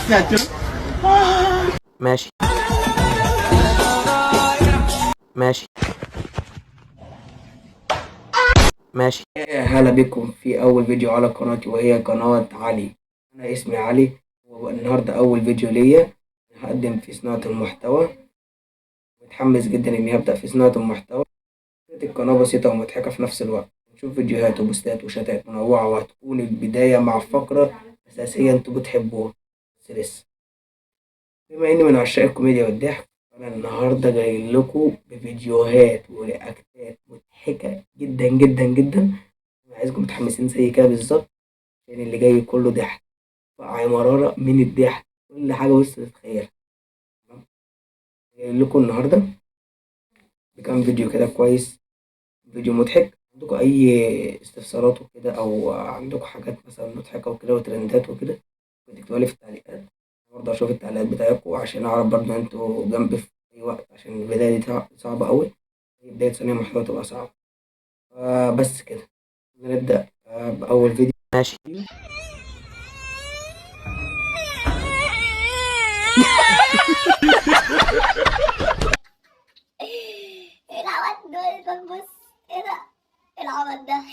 ماشي ماشي ماشي. هلا بكم في أول فيديو على قناتي، وهي قناة علي. أنا اسمي علي، والنهاردة أول فيديو ليا هقدم في صناعة المحتوى. متحمس جدا إني هبدأ في صناعة المحتوى. فكرة القناة بسيطة ومضحكة في نفس الوقت. نشوف فيديوهات وبوستات وشتات منوعة، وهتكون البداية مع فقرة أساسية انتوا بتحبوها. بس لسه بما إني من عشاق الكوميديا والضحك، أنا النهاردة جاي لكم بفيديوهات ورياكتات مضحكة جدا جدا جدا. أنا عايزكم متحمسين زي كده بالظبط، لأن اللي جاي كله ضحك، فقع مرارة من الضحك، كل حاجة بص تتخيلها. تمام؟ جاي لكم النهاردة بكام فيديو كده كويس، فيديو مضحك. عندكم أي استفسارات وكده، أو عندكم حاجات مثلا مضحكة وكده وترندات وكده، ممكن تكتبوها لي في التعليقات. برضه أشوف التعليقات بتاعتكم عشان أعرف برضه أنتوا جنبي في أي وقت، عشان البداية دي صعبة أوي، بداية صناعة محتوى تبقى صعبة. بس كده نبدأ بأول فيديو. ماشي. ايه العبط ده؟ بص ايه ده؟ ايه العبط ده؟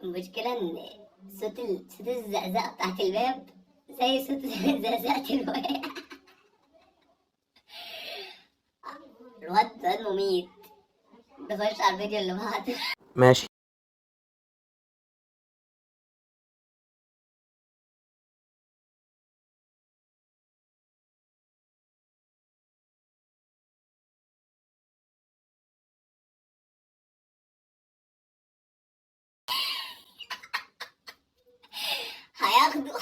المشكلة ان صوت صوت الزقزقة بتاعت الباب زي صوت زقزقة الواد. الواد ده مميت. نخش على الفيديو اللي بعده. ماشي. هياخده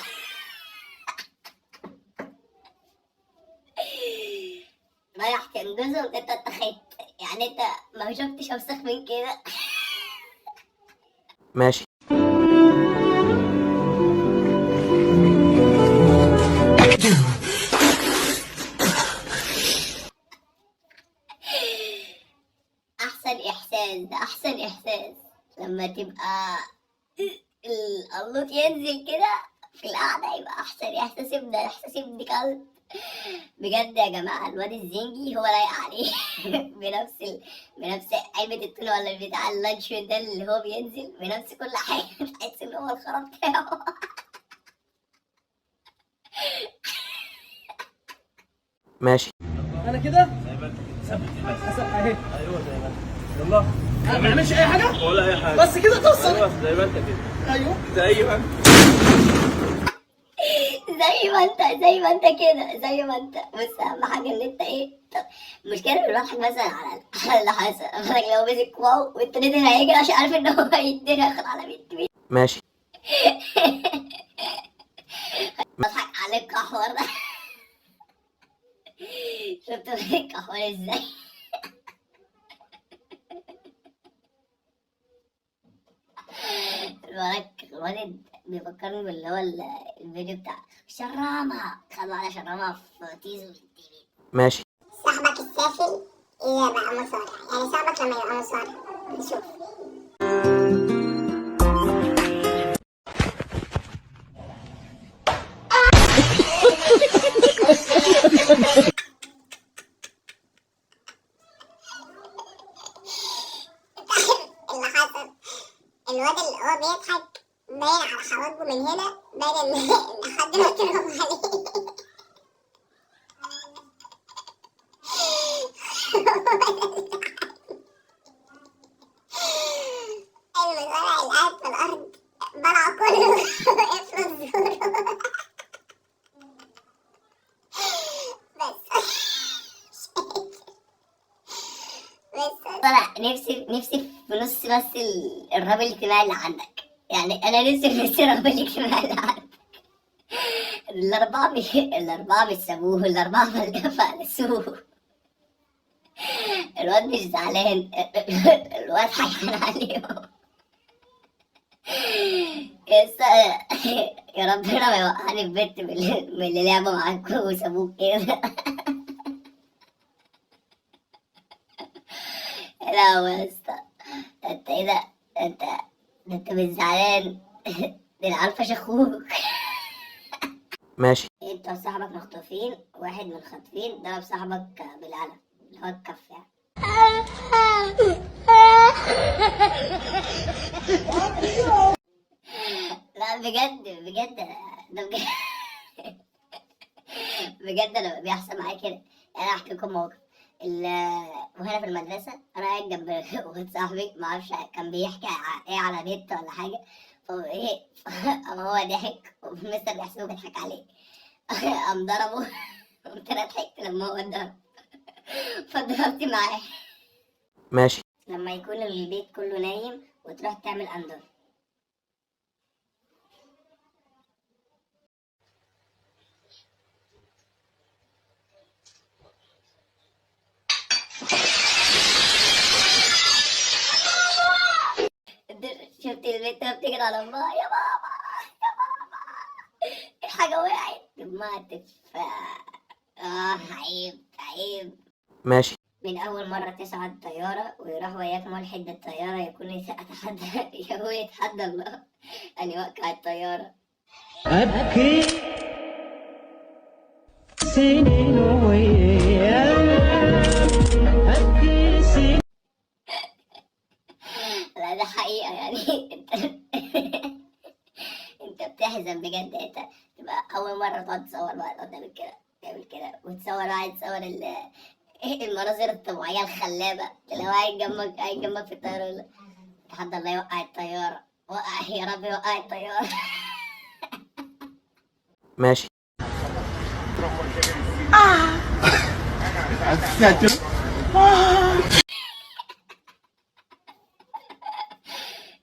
رايح تنجزه وانت اتخذت، يعني انت ما شفتش اوسخ من كده. ماشي. احسن احساس ده، احسن احساس لما تبقى القلوط ينزل كده في القعدة، يبقى احسن احساس. ابن احساس ابن كلب بجد يا جماعة. الواد الزنجي هو لايق عليه بنفس علبة التون ولا بتاع اللانشون ده اللي هو بينزل بنفس كل حاجة. تحس ان هو الخرا بتاعه. ماشي. انا كده اهي. ايوه زي ما انت. يلا ما اعملش اي حاجة ولا اي حاجة، بس كده توصل. ايوه زي ما انت كده. ايوه زي ما انت زي ما انت، زي ما انت كده، زي ما انت. بس اهم حاجة ان انت ايه. طب المشكلة ان بضحك مثلا على اللي حصل. بالك لو مسك واو والتاني ده هيجري عشان عارف ان هو هيدينا ياخد على بنت مين. ماشي. بضحك على الكحور ده. شفت الكحور ازاي؟ الولد بيفكرني باللي هو الفيديو بتاع شرامة. خدوا على شرامة في تيزو. ماشي. صاحبك السافل إذا بقى مصارع، يعني صاحبك لما يبقى مصارع. شوف اللي حصل، الواد اللي هو بيضحك باين على حواجبه من هنا، باين ان حد مضروب عليه. المصارع اللي قاعد في الارض بلع كله وقف له الزور. بس طلع نفسي في نص بس الرهاب الاجتماعي اللي عندك. يعني انا نفسي في نص الرهاب الاجتماعي اللي عندك. الاربعة مش سابوه، الاربعة فلسوه. الواد مش زعلان، الواد حيحان عليهم. يا ربنا ما يوقعني في بيت من اللي لعبوا معاك وسابوك كده. لا يا اسطى، انت ايه ده؟ انت ده انت مش زعلان، ده العيال فشخوك. ماشي. انت وصاحبك مخطوفين، واحد من الخاطفين ضرب صاحبك بالقلم اللي هو الكف يعني. لا بجد بجد ده بجد بجد انا بيحصل معايا كده. انا احكي لكم موقف وهنا في المدرسة، انا قاعد جنب واحد صاحبي، ما اعرفش كان بيحكي ايه على نت ولا حاجة، فايه قام هو ضحك والمستر بيحسبه بيضحك عليه، قام ضربه. قمت انا ضحكت لما هو اتضرب فضربت معاه. ماشي. لما يكون البيت كله نايم وتروح تعمل اندر. شفت البنت وهي بتجري على امها، يا بابا يا بابا الحاجة وقعت، دمها تف. عيب عيب. ماشي. من أول مرة تصعد طيارة ويروح وياك ملحد بالطيارة يكون يتحدى يهو يتحدى الله أن يوقع الطيارة. أبكي سنين وياك، أبكي سنين. لا ده حقيقة يعني. انت بتحزن بجد. انت تبقى أول مرة تقعد تصور بقى، تقعد تعمل كده تعمل كده وتصور، قاعد تصور المناظر الطبيعية الخلابة اللي هو قاعد جنبك، قاعد جنبك في الطيارة يقول لك تحدى الله يوقع الطيارة، وقع يا رب يوقع الطيارة. ماشي.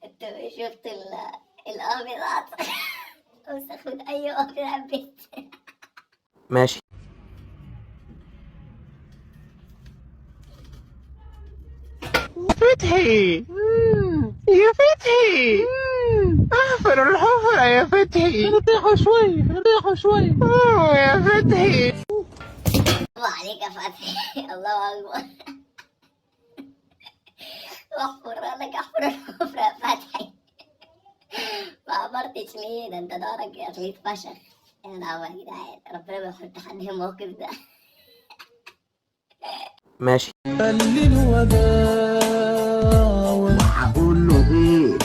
انت شفت الأبيض وسخ من أي أبيض على البيت. ماشي. فتحي يا فتحي، احفر الحفرة يا فتحي، نطيحوا شوي نطيحوا شوي. يا فتحي. الله عليك يا فتحي، الله أكبر. احفر لك احفر الحفرة يا فتحي. ما عبرتش ليه؟ ده انت دارك يا اخي اتفشخ. يا لهوي يا جدعان، ربنا ما يحط حد في الموقف ده. ماشي. هقول له ايه؟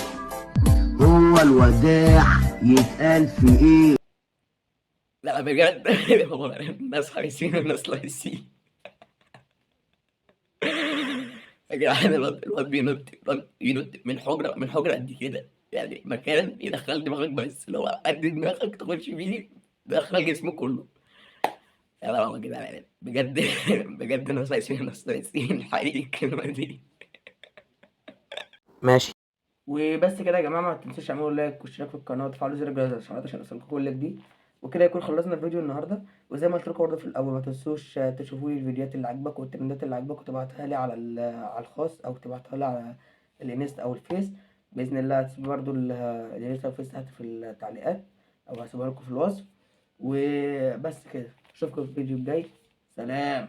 هو الوداع يتقال في ايه؟ لا بجد هو الناس حريصين والناس لايسين يا جدعان. الواد بينط، الواد بينط من حجرة، من حجرة قد كده، يعني مكان يدخل دماغك بس، لو قد دماغك تخش فيه دخل جسمه كله. يا لهوي يا جدعان بجد بجد الناس لايسين والناس لايسين حقيقي الكلمة دي. ماشي. وبس كده يا جماعة، ما تنسوش تعملوا like واشتراك في القناة وتفعلوا زر الجرس عشان يوصلكم كل جديد. وكده يكون خلصنا الفيديو النهارده. وزي ما قلت لكم برضه في الاول، ما تنسوش تشوفوا لي الفيديوهات اللي عجبك والترندات اللي عجبك وتبعتها لي على الخاص، او تبعتها لي على الانستا او الفيس باذن الله. هتسيب برضه الانستا والفيس تحت في التعليقات، او هسيبها لكم في الوصف. وبس كده، اشوفكم في الفيديو الجاي. سلام.